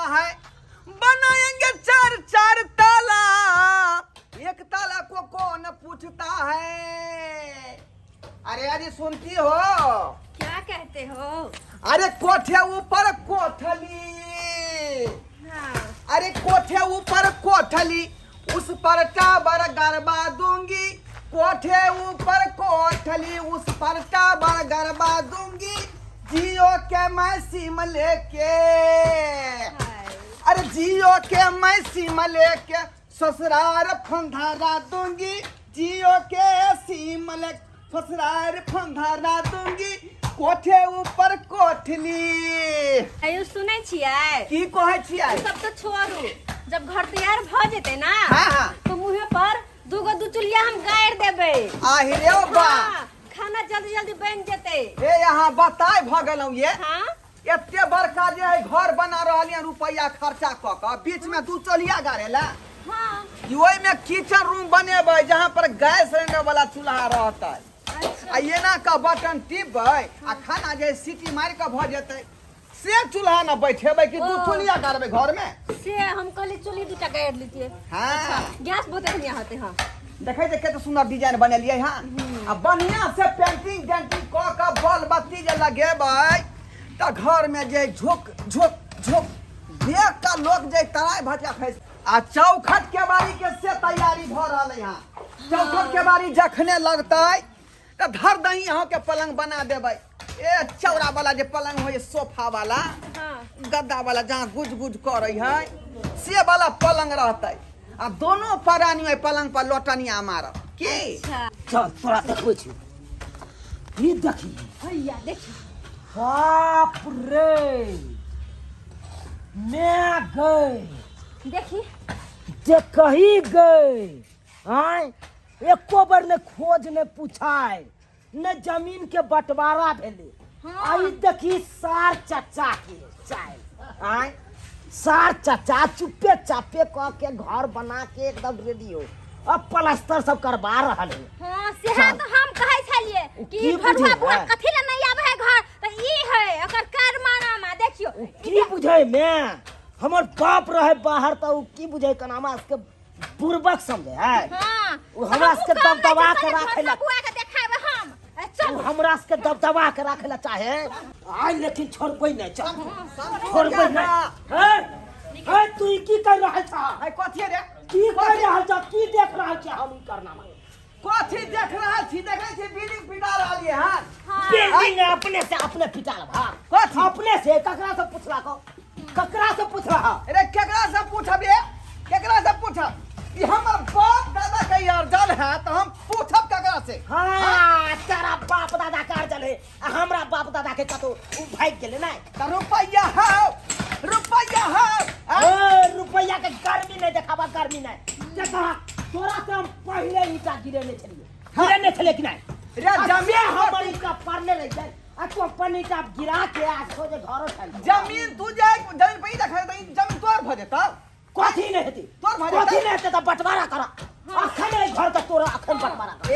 है, बनाएंगे चार चार ताला, एक ताला को कौन पूछता है। अरे अरे सुनती हो? क्या कहते हो? अरे कोठे ऊपर कोठली। हाँ। अरे कोठे ऊपर कोठली, उस पर टाबर गरबा दूंगी। कोठे ऊपर कोठली, उस पर टाबर गरबा दूंगी। जियो के मैं सिम लेके, अरे जियो के मैं सिम लेके ससुराल फंधारा दूंगी। जियो के सिम ले ससुराल फंधारा दूंगी। कोठे ऊपर कोठली। आयो सुनै छियै? की कहै छियै? सब तो छोड़ू, जब घर तैयार भ जेतै ना, हाँ, हाँ। तो मुँहे पर दूगो दू चुलिया हम गाड़ि देबै। आहि रे बा। हाँ, खाना जल्दी जल्दी बन जेतै। हे यहाँ बताय भ गेलहुँ ये। हाँ। एते बड़का जे है घर बना रहल ये रुपया खर्चा क क, बीच में दू चलिया गाड़ेला। हाँ। कि ओहि में किचन रूम बनेबै जहाँ पर गैस सिलेंडर वाला चूल्हा रहतै। अच्छा। आ एना क बटन टिपबै आ खाना जे सीटी मारि क भ जेतै, से चूल्हा न बैठेबै कि दू ओ। चूल्हा गाड़बै घर में? से हम कहली चूल्ही दूटा गाड़ि लीतियै। हाँ। अच्छा, गैस बहुत बढ़िया होते। हाँ। देखै छै कते सुंदर डिजाइन बनेलियै। हाँ, आ बढ़िया से पेंटिंग तेंटिंग कऽ कऽ बॉल बत्ती जे लगेबै तऽ घर में जे झुक झुक झुक देख कऽ लोक जे तराय भटका खसि। आ चौखट के बारी के से तैयारी भऽ रहल है। यहाँ चौखट के बारी जखने लगतै तऽ धर दही अहाँके पलंग बना देबै। ए चौड़ा वाला जे पलंग होइ सोफा वाला, हाँ। गद्दा वाला, जहाँ गुज गुज करै है से वाला पलंग रहतै आ दोनों प्राणी ओहि पलंग पर लोटनिया मारब की। अच्छा। चल तोरा देखबै छी, ई देखी। भैया देखी। बाप रे मैं गई। देखी। जे कही गई आय, एको बार ने खोज ने पूछाय ने जमीन के बंटवारा भेलै। हाँ। आई देखी सार चचा के चाय आय, सार चचा चुप्पे चापे क के घर बना के एकदम रेडी हो, अब प्लास्टर सब करवा रहल है। हाँ, सेहा तो हम कहै छलियै ओ कि की भरुआ बुझै बुआ है? कथी ले नहीं आबै है घर, त ई है ओकर कारनामा देखियो। ओ की बुझै में हमर बाप रहे बाहर त ओ की बुझै कनामा के बुर्बक समझे है। हाँ। ओ हमरा सबके हमहूँ काम दबदबा नहि के छै, राखै ला। बुआ के देखाबे हम। ए, चल। ओ हमरा सबके दबदबा के राखै ला चाहे आइ, लेकिन छोड़बै नहि, चल छोड़बै नहि। हे हे, तू ई की कर रहल छह? है कथी रे? की कर रहल छह? की देख रहल छी हम ई करनामा? कथी देख रहल छी? देखै छी बिल्डिंग पिटा रहलियै हन। हाँ। बिल्डिंग अपने से अपने पिटा लेबा। कथी? अपने से? ककरा से पूछला को, ककरा से पूछला? अरे केकरा से पूछब ये, केकरा से पूछब? ई हमर बाप दादा के अर्जल है तो हम पूछब केकरा से? हाँ, तेरा बाप दादा के अर्जल है आ हमरा बाप दादा के कतो उ भाग गेलै नै। त रुपैया हौ, रुपैया हौ। ए रुपैया के गर्मी नहीं देखाबा, गर्मी नहीं देखा। तोरा से हम पहले ईटा गिरेने छलिए, गिरेने छलिए कि नहीं? रे आ जमीन से हमर ईटा पड़ले रह जाए आ तू अपन ईटा गिरा के आ सोझे घरो चल। जमीन तू जाए जमीन पे ईटा खरीद, जमीन तोर भ जेतौ। कथी नहीं हेतै? तोर भ जेतौ। कथी नहीं हेतै? त बंटवारा कर अखन एहि घर के, तोरा अखन बंटवारा कर। ए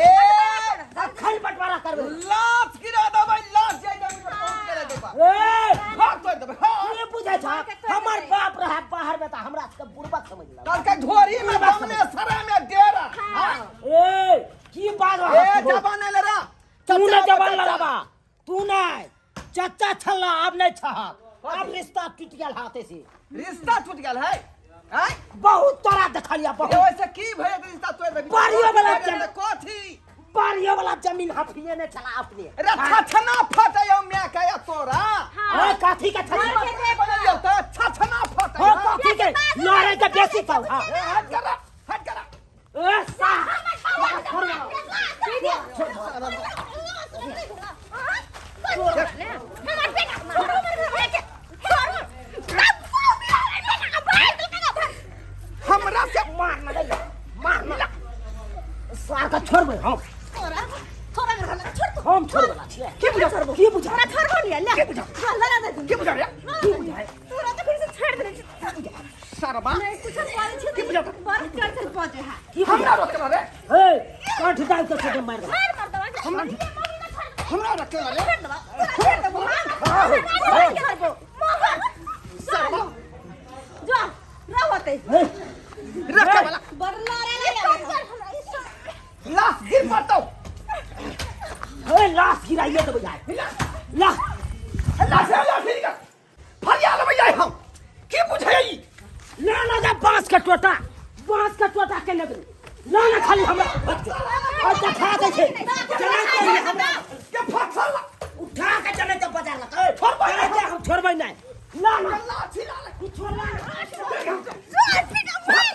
अखन बंटवारा करबै। लाश गिरा देबै, लाश जाय जमीन पर पहुंच के रह देबै। ए घर तोड़ देबै। हाँ। के बुझै छ हमर बाप रहे बाहर में त हमरा सबके बुड़बक समझ लग। कल के ढोरी में बुड़बक बमने समझ। सरे में डेरा। हाँ। ए की बात ए जबान ले रा। तू ने चचा, जबान चचा। लड़ाबा, तू नहीं चचा छला, अब नहीं छहक, अब रिश्ता टूट गेल हाथे से। रिश्ता टूट गेल है? आँय? बहुत तोरा देखलिया बहुत। ए, ओइसे की भए गेल रिश्ता तोड़ि देबही? बारियो वाला तोड़ि देबही जमीन। कथी? बारियो वाला जमीन हफिए ने चला अपने। रे छछना फटै माय के या तोरा। हाँ, कथी के छछना? घर के देख। बनलियौ तऽ छछना फटै। हाँ, कथी के? लड़े के बेसी छौ। हाँ। ए, हट करा, हट करा। ए सा हमरा से मार ना दैया, मार ना सार के छोड़बै हम। हम छोड़बै वाला छियै। की बुझा? की बुझा? की बुझा रे? की बुझा? सरबा की बुझा? की हमरा बुझा? रोकला रे? ए कंठ दाल के छोड़े मार दे। हमरा रोकला रे? सरबा। मारते रखे वाला बड़ लड़े लगे लाश गिर पड़तो ए लाश गिराइए देबै जाय ला लाश लाश निकल फरिया लेबै जाय हम की बुझै ई ना ना जा बांस के टोटा बांस के टोटा के लेबै ना ना खाली हमरा और देखा दै छै चला के हमरा के फसल उठा के चले त बाजार लग ए छोड़बै नहीं हम छोड़बै नहीं ना ना लाठी ला ले तू छोड़ ना जोर पीटा मार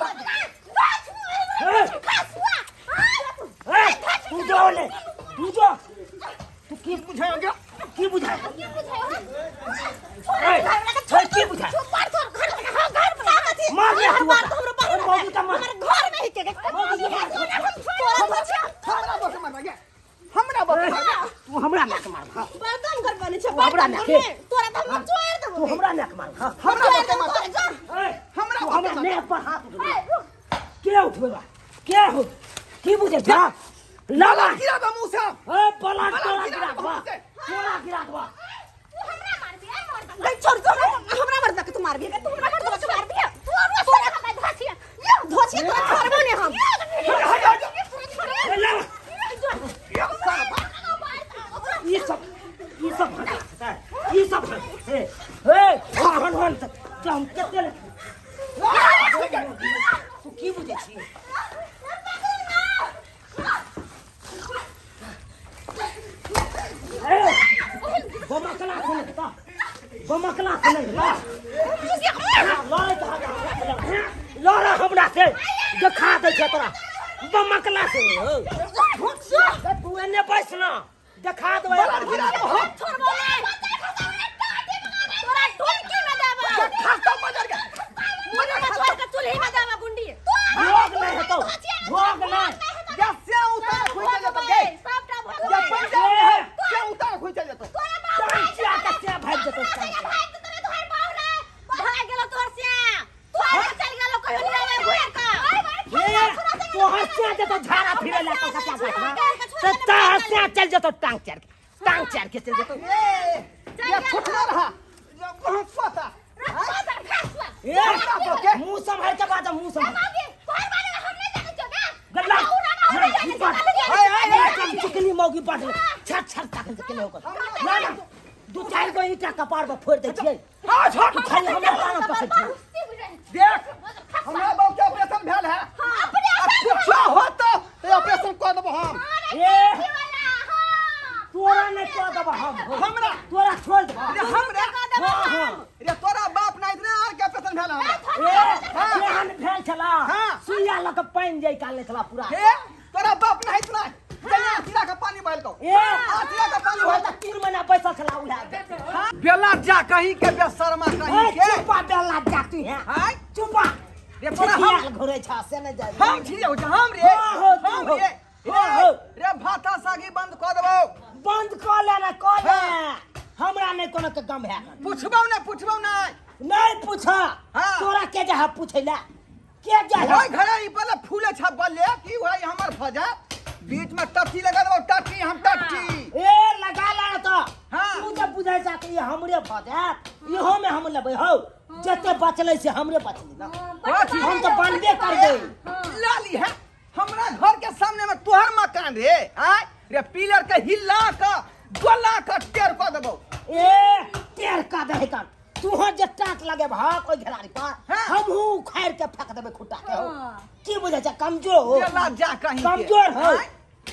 ए तू जो ले तू जो तू की बुझै गया की बुझाय ए छोड़ की बुझाय मार दे तू ओकरा। ओ मौगी का मार हमरा बस मारबा गे हमरा बस मारबा तू हमरा नाक मार हां तू हमरा नाक तू हमरा नाक मार हां हमरा बस मारबा ए हमरा तू बस हमरा मारबा नेह पर हाथ उठबे के उठबे बा के हो की बुझे छा लाला गिरा दे मुंह से ए बला बला तोरा गिरा गिरा दे दबा मुंह से। तोरा गिरा दबा ए लाला ई सब ई सब हटा ई सब ए ए हन हन त हम कते ले तू की बुझे छी ए बमकला से नहीं ता बमकला से नहीं ला लड़ा हमरा से देखा दै छै तोरा बमकला से हो तू एने बैस ना देखा देबै बला गिरा दे हम खाता मजर के भोग नहीं हेतौ भोग नहीं या से उतार खुइ चल जतो गे या पैसा है से उतार खुइ चल जतो टांग चिया के से भागि जेतौ टांग चिया। ए, तोहर से जेतौ झाड़ा फिरे ला कलकत्ता बैठना ते तोहर से चल जेतौ टांग चार के टांग चार के चल जेतौ ए या छुटना रहा या कहां पता ए मुंह संभाल के बाजा मुंह संभाल गल्ला नहीं चिकनी मौगी बाज छर छर ताकन से केने होकर ना ना दू चार गो ईटा कपार पर फोड़ दै छियै हां छोड़ तू खाली हमरा ताना पकड़ छियै देख हमरा बाप के ऑपरेशन भेल है आ कुछो होतो तो ऑपरेशन कर देबो हम ए तोरा नहीं कह देबो हम हमरा तोरा छोड़ देबो रे हमरा हाँ हाँ रे तोरा बाप ना इतना आर के ऑपरेशन भेल हमरा ए केहन भेल छला हाँ। सुइया लऽ के पानि जाय काले छला पूरा हे तोरा बाप ना इतना जइया सिरा के पानी बहल को ए आ सिरा के पानी तोरा बहल तऽ 3 महीना बैसल छला उला बेला जा कहीं के बेशर्मा कहीं ए के चुपा बेला जाती है हाय चुपा रे तोरा हम छिछियाल घुरे छा से नहीं जाय हम छियै हो हम रे हाँ, हो, तू हम हो। रे हाँ, हो। रे भाता सागी बंद कऽ देबौ बंद कऽ ले ना कऽ ले हाँ। हमरा नहीं कोनो के गम है पुछबौ ने पुछबौ ने नहीं पूछ हाँ। तोरा के जा पूछै ला के जा ओइ घरे ई पहिले फूले छा बल्ले की होय हमर भजा बीच में टट्टी लगा देबौ टट्टी हम टट्टी ए लगा ला तो हाँ। तू जब बुझै छा कि ई हमरे भऽ जायत इहो में हम लेबै हौ जते बचलै से हमरे बचलै ना कथी? हम तऽ बनबे करबै लाली है हमरा घर के सामने में तोहर मकान रे आय रे पिलर के हिला के गोला के टेर कऽ देबौ ए टेढ़ का दे कर तू जे टाट लगे भा कोई घेरारी पर हाँ। हमहू उखाड़ के फेंक देबै खुट्टा के हो की बुझै छा कमजोर हो बेला जा कहीं के। कमजोर हो। आँय?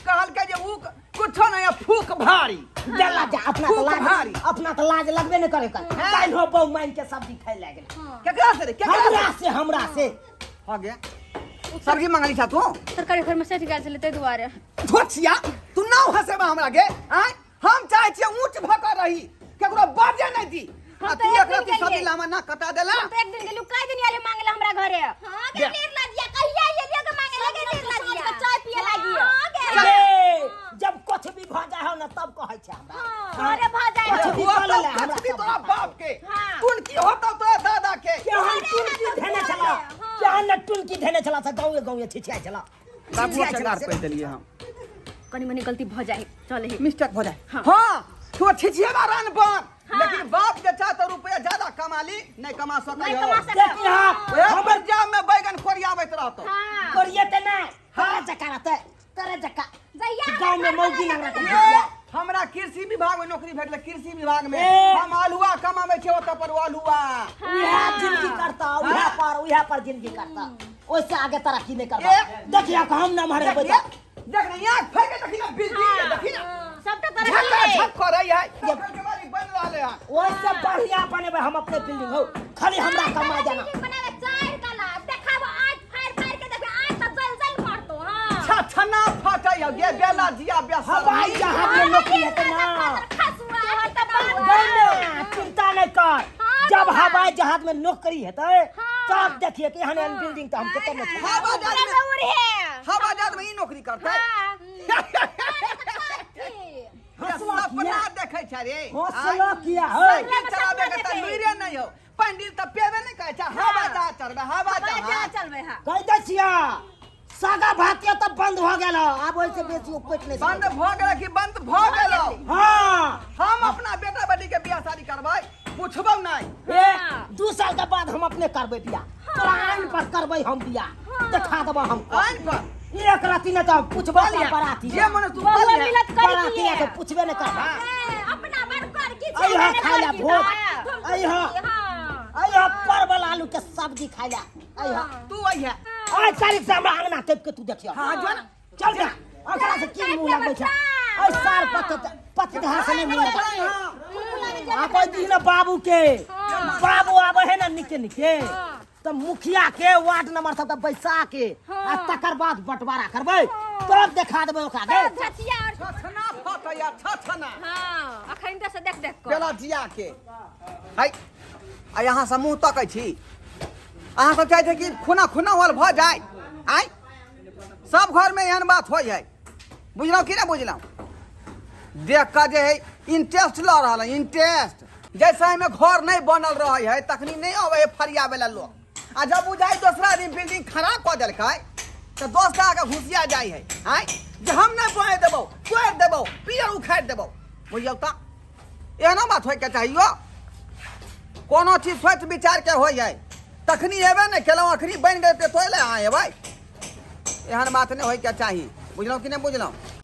कहलकै जे ऊ कुछो नहीं है, फूक भारी बेला जा अपना तो खूब लाज भारी। अपना तो लाज लगबे नहीं करे कर हाँ। काल्हि हो बहु मान के सब्जी खाइ लागि गेलै केकरा से रे केकरा हमरा से से हमरा से हो गया सब्जी मंगली छा तू तरकारी घर में सटि गेल छलै ताहि दुआरे धोचिया तू ना हंसेबा हमरा गे आँय हम चाहै छियै ऊँच भऽ कऽ रही केकरो बाजे नहि दी हम आ तऽ तू एक एकरा दिन तू सब्जी गेलियै। लामा ना कटा देला हम तऽ एक दिन गेलू कई दिन आले मांगला हमरा घरे हां के निर्लज्जिया कहिया आइए के मांगे लगे निर्लज्जिया चाय पिए लागी ए, जब कुछ भी भऽ जाइ हो ना तब कहै छै हमरा अरे भऽ जाइ कुछ भी हुआ कऽ तो ले हमरा कुछ भी सब तोरा बाप के हाँ। तुन की होतौ तोरा दादा के केहन टुनकी धेने छला केहन ने टुनकी धेने छला से गाँवे गाँवे छिछियाइ छला बाबू छिछियाइ के छला गार से। पै देलियै हम कनी मनी गलती भऽ जाइ चल हे मिस्टेक हो जाए हाँ तू छिछिएबा रन पर लेकिन बाप के चाह तो रुपया ज्यादा कमा ली नहीं कमा सकै नहीं हो कमा सकै। देखी हाँ ओहे हमर पंजाब में बैगन कोरियाबैत रहतो हाँ। करिए ते ना तोरा जका रहते तोरा जका जहिया गाँव में हमर मौगी घर ना रहते ये हमरा कृषि विभाग में नौकरी भेटलै कृषि विभाग में ए। हम आलुआ कमाबै छियै ओतऽ पर आलुआ उहे जिंदगी करता उहे पर उहे पर जिंदगी करता ओइसे आगे तरक्की नहीं करता ए। देखिए हम ना मरे देखिए देख ना यहाँ फेंक के देखी ना बिजली के देखी ना सबटा तरक्की झक है झक करै है के बारी बन रहले है ओइसे बढ़िया बनेबै हम अपने बिल्डिंग हो खाली हमरा कमा जाना बिल्डिंग बनावे चार कला देखाबो आज फाड़ फाड़ के देखबे आज त जल जल मारतो हां छछना फटै है गे बेला जिया बेसल हवाई जहाज में नौकरी हेतै ना खसुआ त बहुत गइमे चिंता नहीं कर हाँ, जब बाबा। हवाई जहाज में नौकरी हेतै हाँ। तब देखिए कि एहन एहन बिल्डिंग तो हम कतौ नहीं हवा जहाज में जरूर है हवा जहाज में ई नौकरी करतै हां ये सपना देखै छै रे हौसला किया है साइकिल चलाबै के तऽ लुइरे नहि हो पंडित तऽ पेबे नहि करै छै हवा जहाज चढ़बै हवा जहाज चलबे हां कह दै छिया सागा भातिया तऽ बंद हो गेल हौ। आब ओहिसे बेसी उपटि नहि बंद सकै भऽ गेलै कि बंद भऽ गेलौ हाँ हम अपना बेटा बेटी के बियाह शादी करबै पुछबौ नहि ए 2 साल के बाद हम अपने करबै बियाह तोरा आइन पर करबै हम बियाह देखा देबो हम आइन पर एक राति नहि तऽ पुछबो कहलियै, कर बराती जे मन तू बउआ कहलियै। मिलत कर बराती की के पुछबे नहि कर अपना बड़ कर की अइहा खाय ला भोज। अइहा। हां अइहा परवल आलू के सब्जी खाय ला अइहा तू अइहे आज तारीख से हमरा अंगना टपि के तू देखियो हाँ जो ना चल जा ओकरा से की मुंह लगबै छै अइ साल पत पतधार से नहि मुंह लगबै हाँ आ कोई दिन बाबू के बाबू आबै है ना निके निके तऽ मुखिया के वार्ड नंबर सबके बैसा के आ तकर बाद बंटवारा करबै तब देखा देबै ओकरा के झचिया और छछना फटैया छछना हां अखन तऽ से देख देख कऽ बेला जिया के है आ यहाँ से मुँह तकै छी अहाँ सब चाहै छै कि खुना खुना होल भऽ जाय आँय सब घरमे एहन बात होइ है बुझलहुँ कि नहि बुझलहुँ देख कऽ जे है इंटरेस्ट लऽ रहल है इंटरेस्ट जैसे एहिमे घर नहि बनल रहै है तखनी नहि अबै है फरियाबै लए लोक आ जब बुझाइ दोसरा दिन बिल्डिंग खड़ा कऽ देलकै तऽ दोस्त आके घुसिया जाइ है आँय जे हम नहि बने देबौ तोड़ि देबौ पियर उखाड़ि देबौ बुझियौ तऽ एहनो बात होइके चाहियो कोनो चीज सोच विचार के होइ है तखनी एबे नहि केलहुँ अखनी बनि गेल तऽ तोड़ि ले अहाँ एबै एहन बात नहि होइके चाही बुझलहुँ कि नहि बुझलहुँ